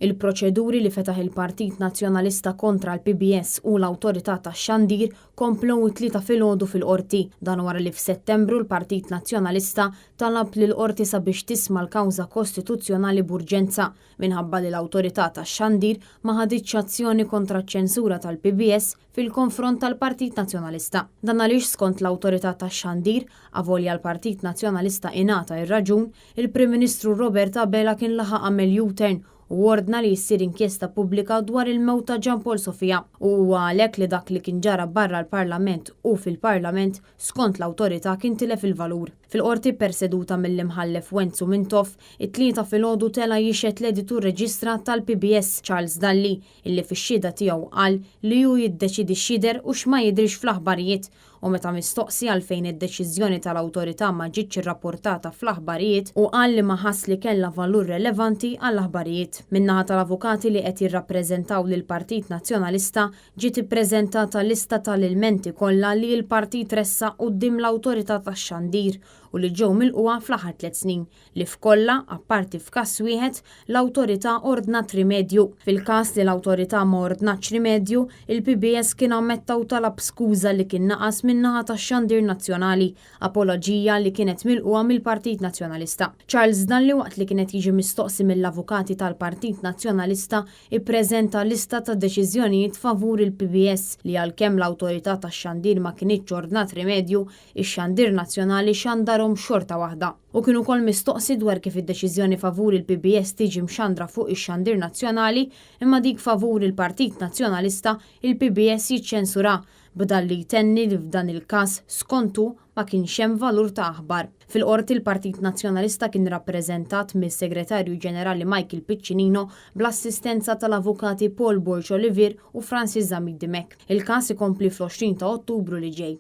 Il-proċeduri li fetaħ il-Partit Nazzjonalista kontra l-PBS u l-Awtorità tax-Xandir komplew it-Tlieta filgħodu fil-Qorti. Dan wara li f'Settembru l-Partit Nazzjonalista talab lill-Qorti sabiex tisma' l-kawża kostituzzjonali b'urġenza minħabba li l-Awtorità tax-Xandir ma ħaditx azzjoni kontra ċ-ċensura tal-PBS fil-konfront tal-Partit Nazzjonalista. Dan għaliex skont l-Awtorità tax-Xandir, avolja l-Partit Nazzjonalista ingħata r-raġun, il-Prim Ministru Robert Abela kien laħaq għamel U-turn u ordna li ssir inkjesta pubblika dwar il-mewt ta' Jean Paul Sofia u huwa għalhekk li dak li kien ġara barra l-Parlament u fil-Parlament skont l-Awtorità kien tilef il-valur. Fil-Qorti pperseduta mill-Imħallef Wenzu Mintoff, it-Tlieta filgħodu tela' jixhed l-editur reġistrat tal-PBS Charles Dalli illi fix-xhieda tiegħu qal li hu jiddeċiedi x'jidher u x'ma jidhirx fl-aħbarijiet u meta mistoqsi għalfejn id-deċiżjoni tal-Awtorità ma ġietx irrapportata fl-aħbarijiet hu qal li ma ħass li kellha valur relevanti għall-aħbarijiet. Min-naħa tal-avukati li qed jirrappreżentaw lill-Partit Nazzjonalista ġiet ippreżentata lista tal-ilmenti kollha li l-partit ressaq quddiem l-Awtorità tax-Xandir u li ġew milqugħa fl-aħħar tlett snin. li f'kollha, apparti f'każ wieħed, l-Awtorità ordnat rimedju. Fil-każ li l-Awtorità ma ordnatx rimedju, il-PBS kien ammetta u talab skuża li kien naqas min-naħa tax-xandir nazzjonali, apoloġija li kienet milqugħa mill-Partit Nazzjonalista. Charles Dalli waqt li kien qed jiġi mistoqsi mill-avukati tal-Partit Nazzjonalista ippreżenta lista ta' deċiżjonijiet favur il-PBS li għalkemm l-Awtorità tax-Xandir ma kinitx ordnat rimedju, ix-xandir nazzjonali xandarhom xorta waħda. Hu kien ukoll mistoqsi dwar kif id-deċiżjoni favur il-PBS tiġi mxandra fuq ix-xandir nazzjonali imma dik favur il-Partit Nazzjonalista il-PBS jiċċensura, b'Dalli jtenni li f'dan il-każ, skont hu, ma kienx hemm valur ta' aħbar. Fil-Qorti l-Partit Nazzjonalista kien rappreżentat mis-Segretarju Ġenerali Michael Piccinino bl-assistenza tal-Avukati Paul Borg Olivier u Francis Zammit Dimech. Il-każ ikompli fl-20 ta' Ottubru li ġej.